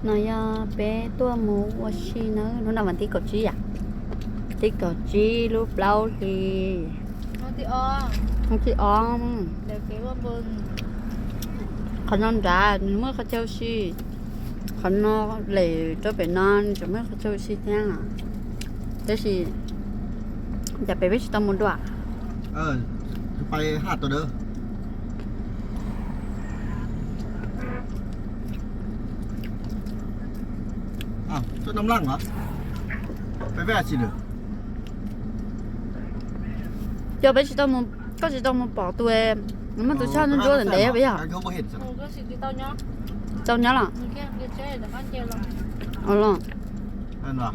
No yog peb tuaj mus ua si na, hnub no vas thib kaum tsib yom, thib kaum tsib lub plaub hli, hnub thib ob. Qhov no nrad nws muaj qhov chaw ua si, qhov no lem rau pem no nws tseem muaj qhov chaw ua si thiab, tab sis cas peb peb tsis tau mus dua. Cov peb tsis tau mus, koj tsis tau mus pom tus muaj tus tshaj ntsuab ntsuab ntawd peb yog? Tau nyob los? Los.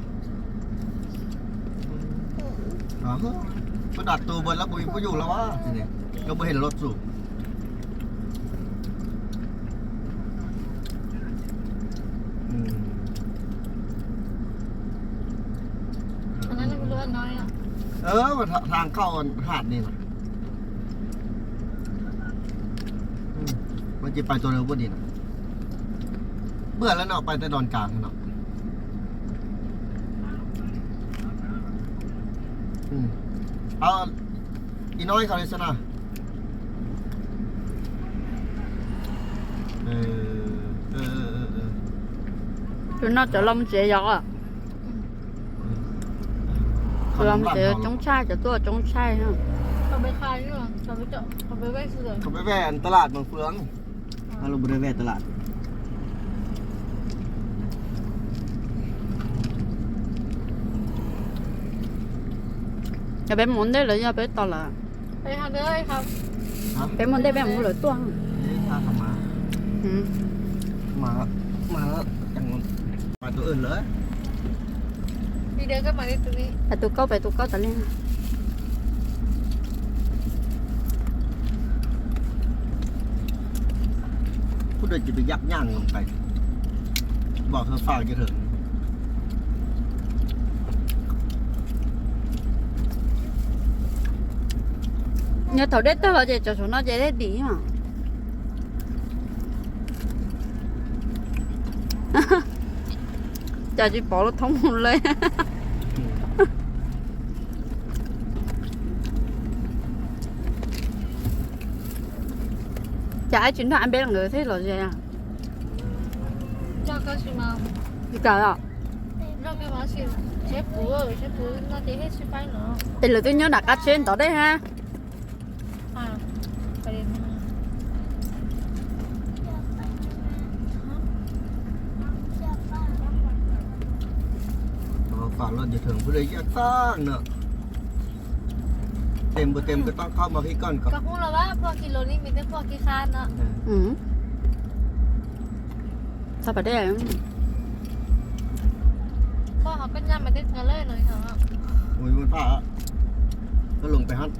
Peb dam tus npawg lawv puas yug puas yug los, lawv puas hem los txug. Thaam khauj ham ni. Mas ces pais tus puab ni na. Bwj lawm no pais tej doo cas no. Ib no ib qho li xwb na. Tus no cov los tsev yog, cov los tsev coob tshaj, cov tuaj coob tshaj. Tab laj mas fwj, lub npawg tab laj. Yog peb mus ntej lawv yog peb tos lawm. Peb mus ntej peb mus lawv tuaj. Pais tus koj, pais tus koj tas li. Kuv dua ces peb yam nyaj pais, npam hawv faj ces rau. Nyob thaum dej tawg los ces tseem saum no ces dej dim os. Cas tsis pom lub thoob mus li. Cas ib tsis nrog Ab Npeb nkawd thiaj los ze? Tsis kam os. Es lawv twb nyob nram qab tsheb ntov dej hab. Fam los ces thaum pub dej yaj tag na. Tes npua tes npua toj qab mas hib koj ko. Txog pas dej. Mus phaj, koj loo pem hab.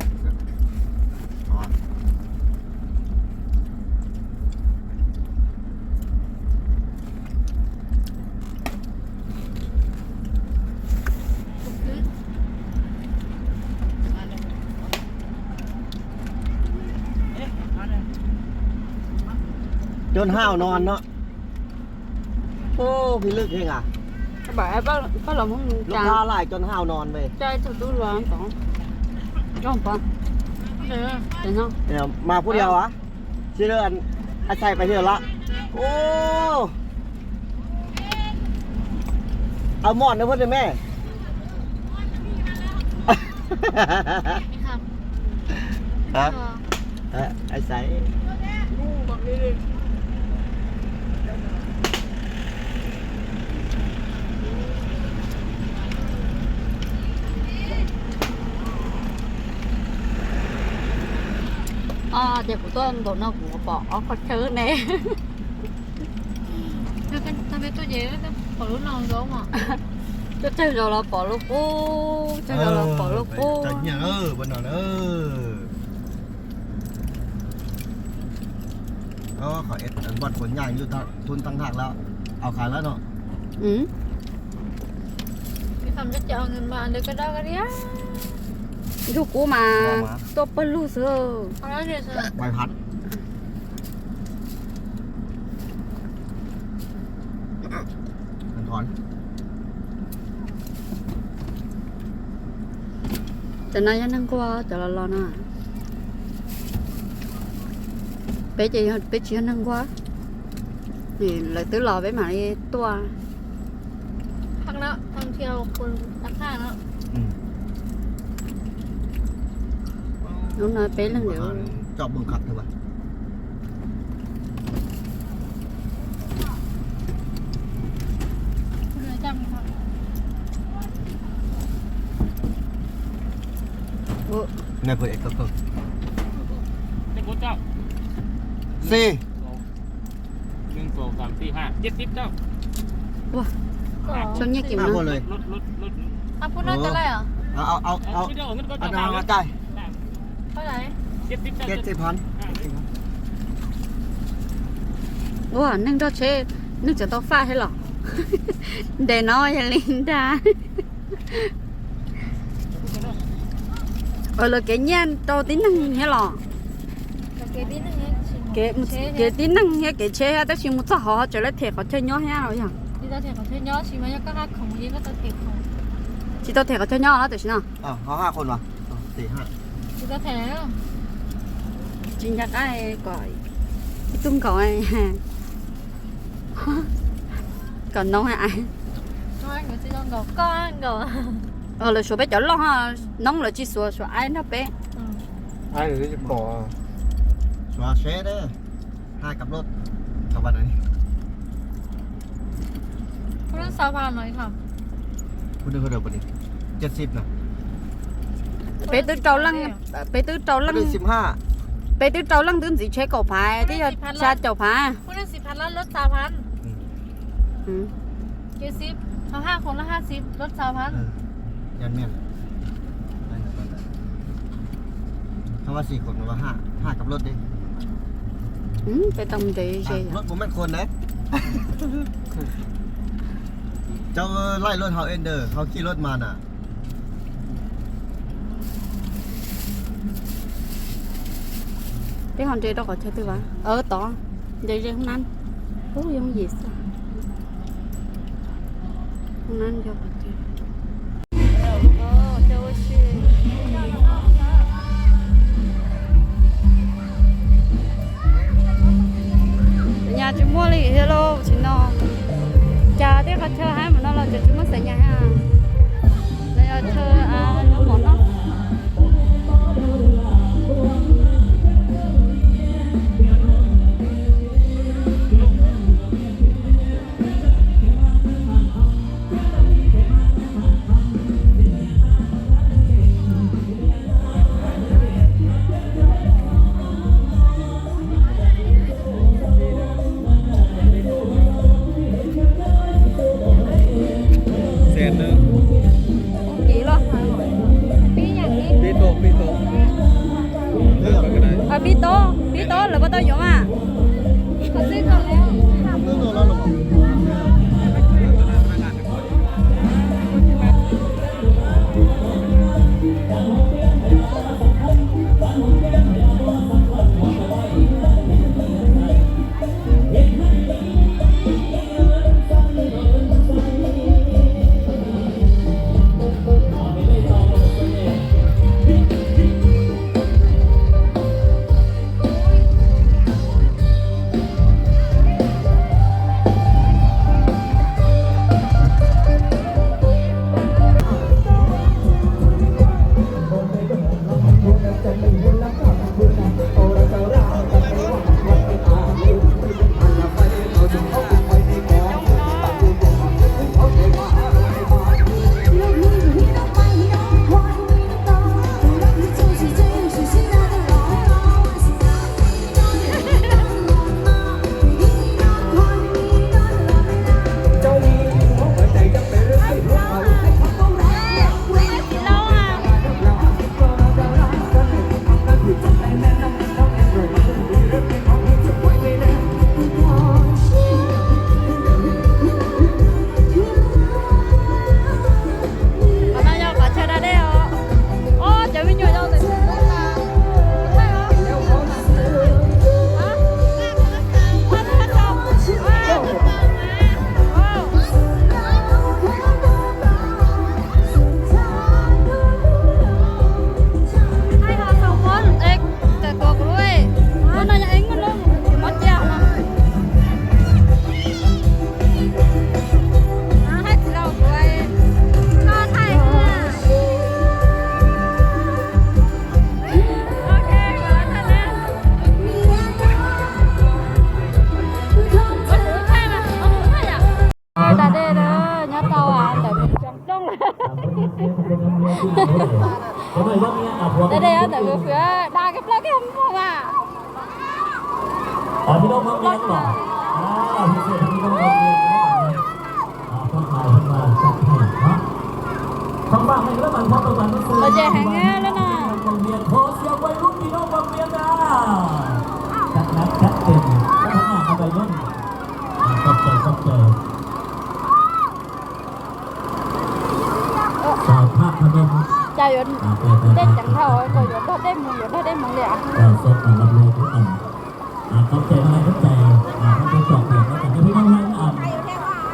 Cov hauj no no. Ub, phi lwj heev as. Lub kab laj cov hauj no me. Mas pub diav as, tsis ab txhais pais hia lawm. Ub, a mom no pub me. Ces kuv tuaj npaum no kuv pom ob qhov chaw ne. Tuaj tsawg zaus los pom lub qub, tsawg zaus los pom lub qub. Qhov es npaj quav nyaj yug thoob thab haj lawm, au qhas lawm no. Ntsuj kub mas tuaj pawg lug xwb. Cov no yog neeg nquag, cov los los no. Peb ces peb tsis yog neeg nquag, lawv twb los peb mam li tuaj. Hnub no peb leeg lawm. Ua, txog nyiaj kim no. Ua, neeg nrog tsheb, neeg tseem tau faj thiab los? Ntes no yog li ntag. Lawv kev nyiaj rau tib neeg thiab los? Kev tib neeg thiab kev tsheb thiab, tab sis mus txog hauv ho tseem lawv them qhov chaw nyob thiab los yog? Tsis tau them qhov chaw nyob los tam sim no. Tsis nco qab kom ib tug nkaus, kom noob. Lawv suav peb cov loj, noob lawv tsis suav, suav aib nrog peb. Peb twb rau leej, peb twb rau leej, peb twb rau leej twb ntxiv tsheb kaum phav, twb yog xya caum phav. Peb tau ntev ze. Cov laij luaj hauv ender, hauv khij luaj mas na. Peb ho nres rau qhov chaw twg vas? Tod, nres ze hoob nab. Ub, yooj yim xwb. Hoob nab nyob qhov twg? Xeem Nyas tsis muaj li thiab lauj, tsis no. Cas tej qhov chaw haib mus no los tseem tsis muaj Xeem Nyas thiab. Lawv yog chaw nyob mov noj. Pib tod, pib tod, lawv puas tau yuav mas? Da dej nyob rau ntawm Mws Tseem Plooj. Da dej nyob ntawm Mws Hwm, da koj plaub koj muag mas. Ua ces heev lawm no. Cas yuav dej ceev dhau, yuav dog dej mus, yuav dog dej mus li. Eb,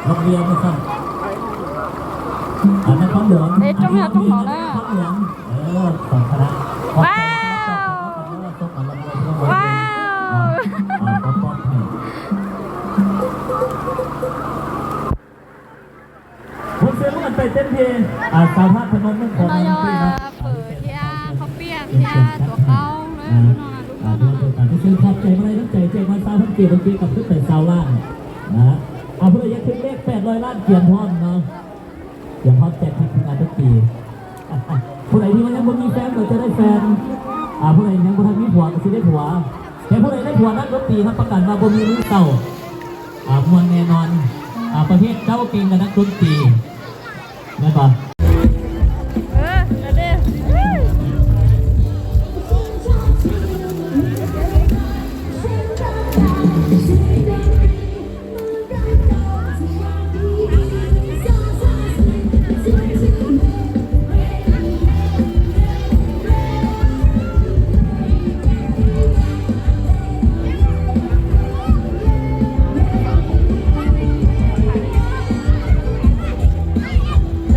rooj yog rooj no na. Wow. Wow. Hnub no yog fawm thiab khaub piam thiab tuav qaub lawm no, lub no na. Tus twg txais ma laj txais, txais ma xav txais kiag rau kiag kom xub tais xaus laj. Tus twg yog tus lej pem loj laj kiag nrho no, kiag nrho txais kiag rau kiag. Phoo daim nyiam nyob puas nyiam fab los coj daim fab, phoo daim nyiam puas tau nyiam huam los sis daim huam, ces phoo daim nyiam huam nab rub tis no pas kam mas puas nyiam lub tau, muaj ne no, pas hiaj kab ua ke nab rub tis. Ntawm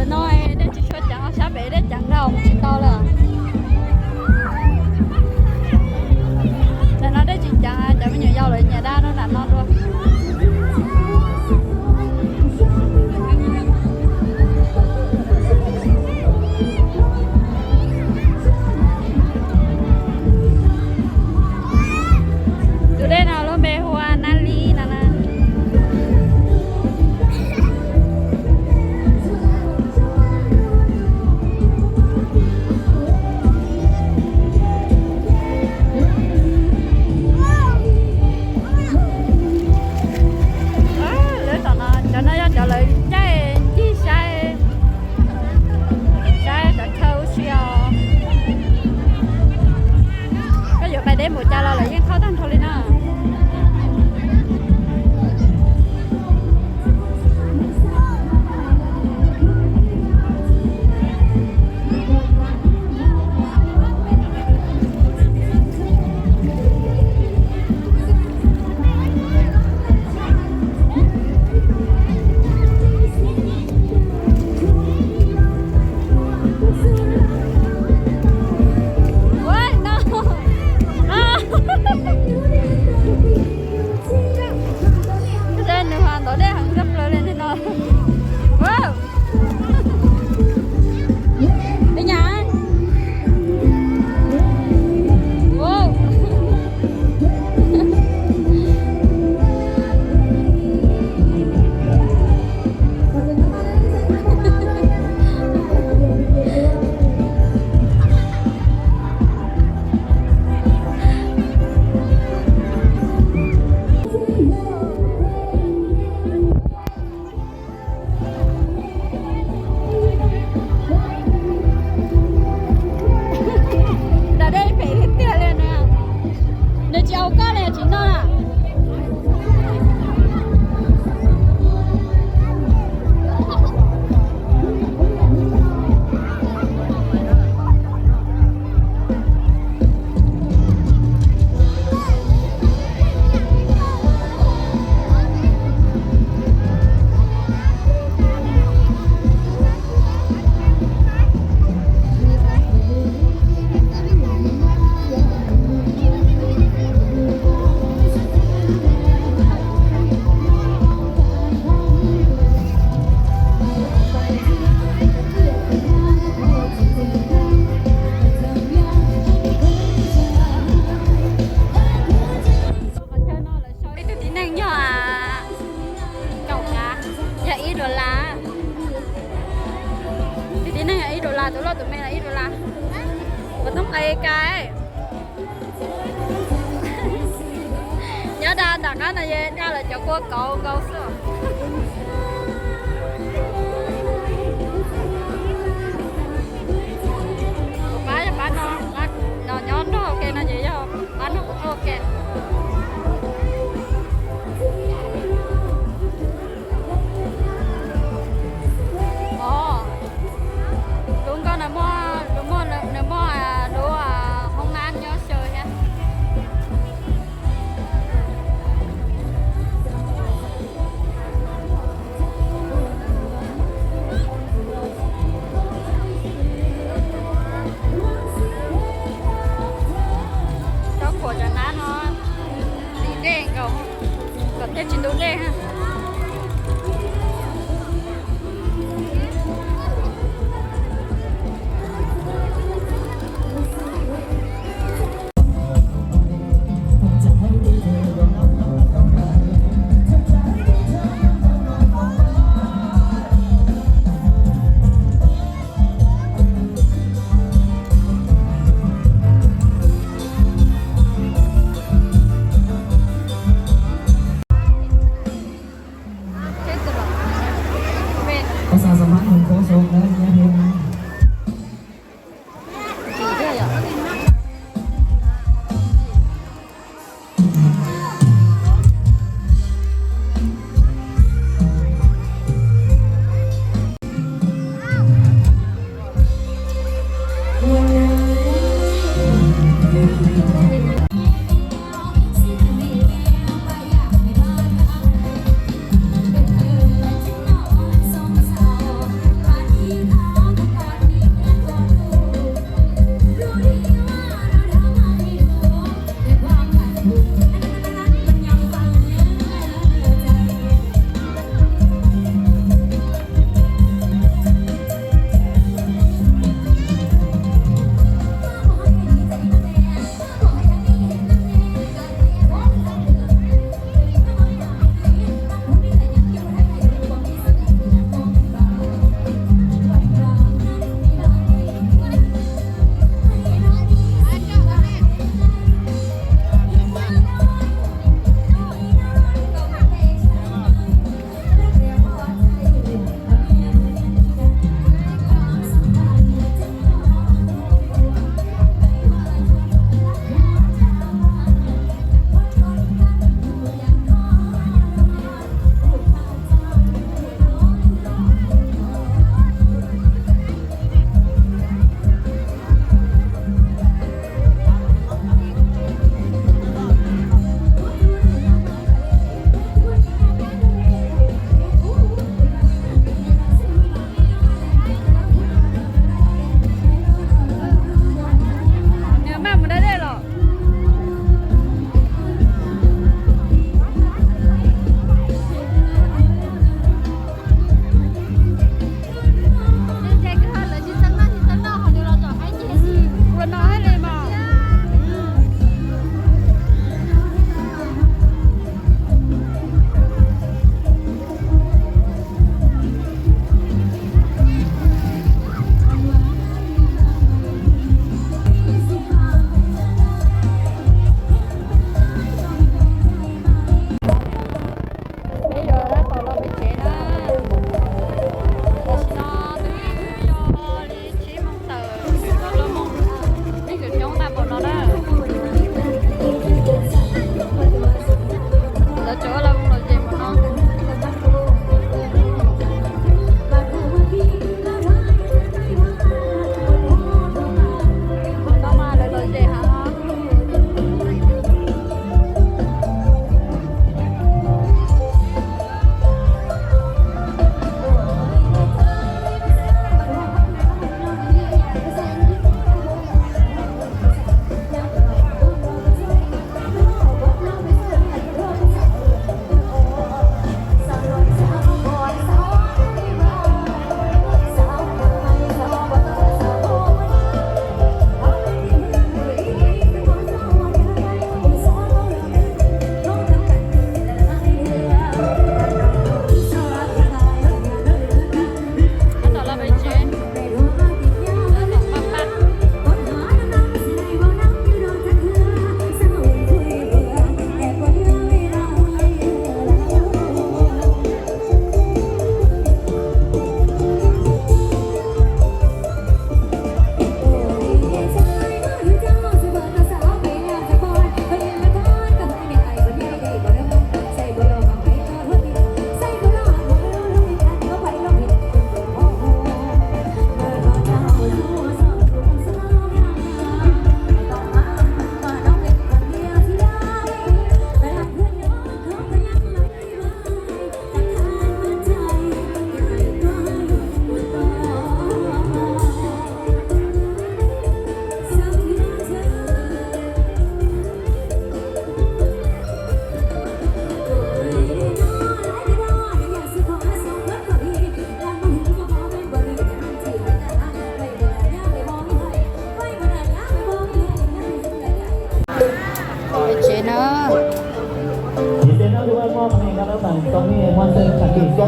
no Tus loj tus me los ib dollar. Kuv tub nqe ka. Nyob da nram qab no es da lawv cov kua kauv nkaus xwb. Pab, pab no, no nyob nrog ua ke no ces yog pab nrog kuv tuaj ua ke. Os, lub nkoj no muaj, lub muaj, nws muaj lub hoob nab nyob xyaw thiab. Tau khuam cov nab no lim dej nkaus kom thiaj tsis ntub dej.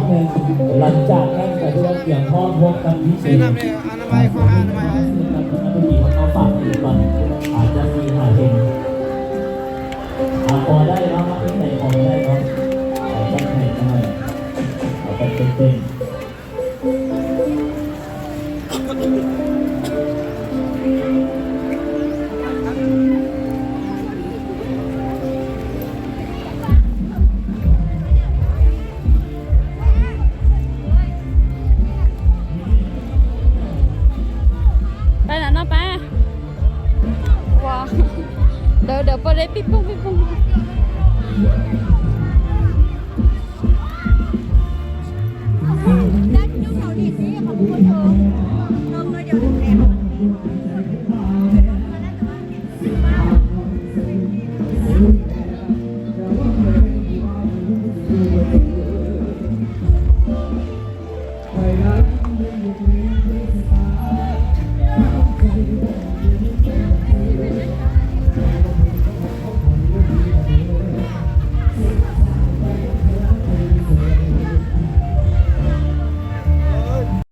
Hลัງຈາກນັ້ນກໍຖືວ່າກຽມພ້ອມພົບກັນພິເສດ ສາມສິບຫ້າ ສິບ ກັບຄະນະຜູ້ດີເຂົ້າຝາກອີກກ່ອນ ອາດຈະມີຫາເຫັນ ອາ ພໍໄດ້ເນາະ ທີ່ໄຫນພໍໄດ້ເນາະ ເອົາກັນໃຫ້ກັນໜ່ອຍ ເອົາກັນເຕັມໆ Pab no no pab. Ua, ntawd ntawd poj deb pib poog pib poog.